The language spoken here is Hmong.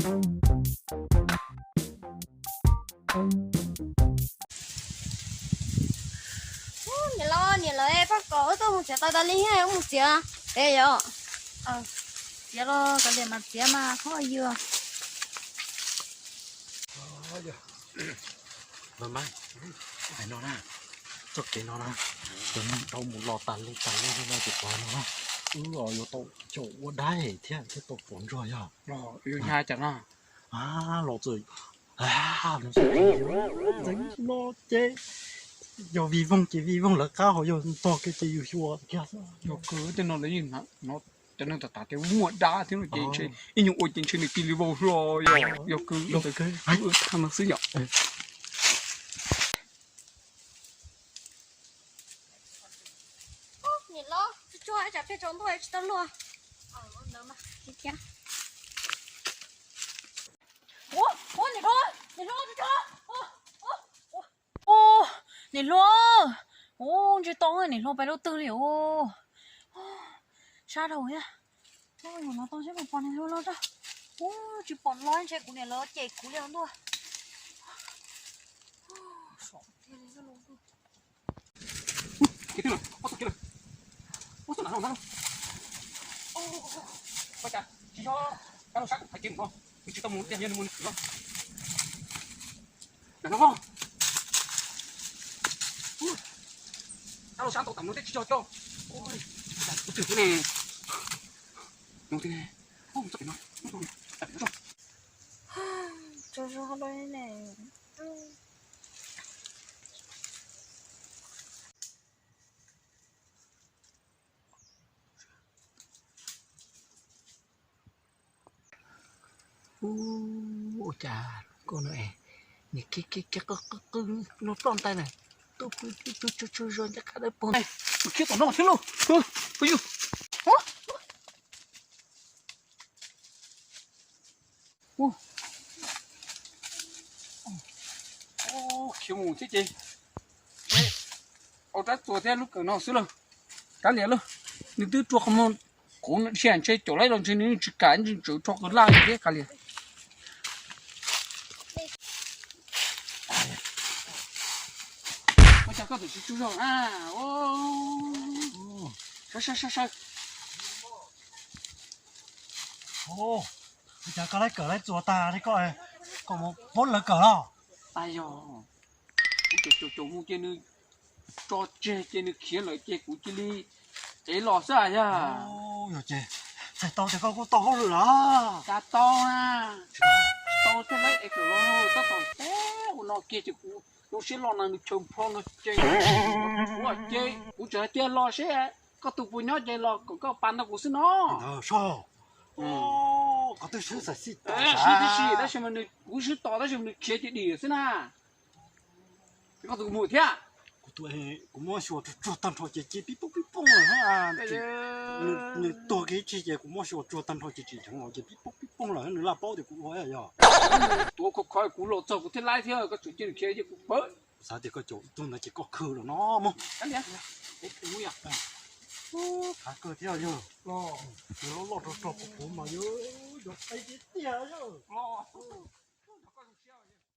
Niam los niam lawv pab kom wb tuaj mus txiav taws tas li thiab, wb mus txiav pem yom. Txiav los kav liam mas txiav mas khaub yws. Mas mas, hais no na, txoj kev no na, cov neeg dhau mus los tas li tas li li no ces pom no na, wb yuav tau caum ua dab thiab thiaj tau pom ntsuag yog. Yuav hnyav cas no? Los txawm, ntxeev no ces yog vij voog ces vij voog lawv qab, ho yog ntog kiag ces yus xyuas kiag xwb. Yog kawg tej no lawv yeej, cov neeg tham tham tias muaj dab thiab no ces ntshe ib nyuag ua ces ntshe nws cia li vau hlo, yog kawg. Yog kawg, tham no xwb yom. Niam hlob, tsuag tsuag tsam peb tsaus ntuj tsis tau luag. Ua, ua, niam hluas, niam hluas, tsuag tsuag. Ua, niam hluas, ua, ntshe tau niam hluas pais lub twg li os. Sab dhau thiab. Ua, no tau seb puas pom niam hluas los tso. Ua, tsis pom los ntshe kuv niam lawv cem kuv li os ntuj. Ua, tsis yog, kab laug sab kuv hais kiag mus no, kuv tsis tau mus tiag, yog nws mus nws khwv los. Kab laug sab ntau tam no thiab tsis yog coj. Tus twg thiab ne? No thiab ne. Tso zoo ne. Ua cas koj no es, niam kiag kiag kiag qw qw qw no ploj ntais na, tuaj pw pw pw tsuag tsuag zog ncaj qha dawb paug. Mus khiav tom no thiab lauj. Phooj ywg. Khiav mus thiab ces, au rab txuas thiab lub kawm no xwb lauj. Kav liam lauj, nws twb rua qhov muag qhuav no dhia ntshe caum laib los ntshe nws tsis kam, ntshe tseem rho qws laj thiab kav liam. Ua cas koj tseem tsis tsaug zog na? Sawv sawv sawv sawv. Ua cas koj laib kawm laib txuas tag li koj, koj mus poob lawv kawm los? Yog, kuv caum caum caum mus ces nws tso tseg ces nws khiav lawm ces kuv cia li cev los xwb yog. Yog ces txhais tau tias koj kuj tau hauj lwm los? Cas tau na, tau thiaj laib es kawm los tab tom teb ua no kiag ces kuv zoo siab los no nws chaw nplho no ces kuv ces kuv tseem hais tias los seb koj tus puas nyob ces los kom koj pas ntog kuv xwb no. Sib tib si tab sis mas nws, kuv sib tos tab sis mas nws khiav ces dim xwb na. Koj tus mus thiab. Kuv muab xyuas tsuag tsuag tag nrho ces ces pib poob pib poob lawm. Nws tuag kiag ib tsig ces kuv muab xyuas tsuag tag nrho ces tsis dheev los ces pib poob pib poob lawm, nws laj paub tias kuv ua yog. Tuav khov khov kuv los txog kuv thiaj laib thiab, koj tseem cia nws khiav ces kuv pawv. Xav tias koj caum ib tug ntawd ces koj khw lawm no mog. Qab kawg thiab yog. Nws loj loj rog rog kuv mas yuav, yuav peb tiag tiag yog.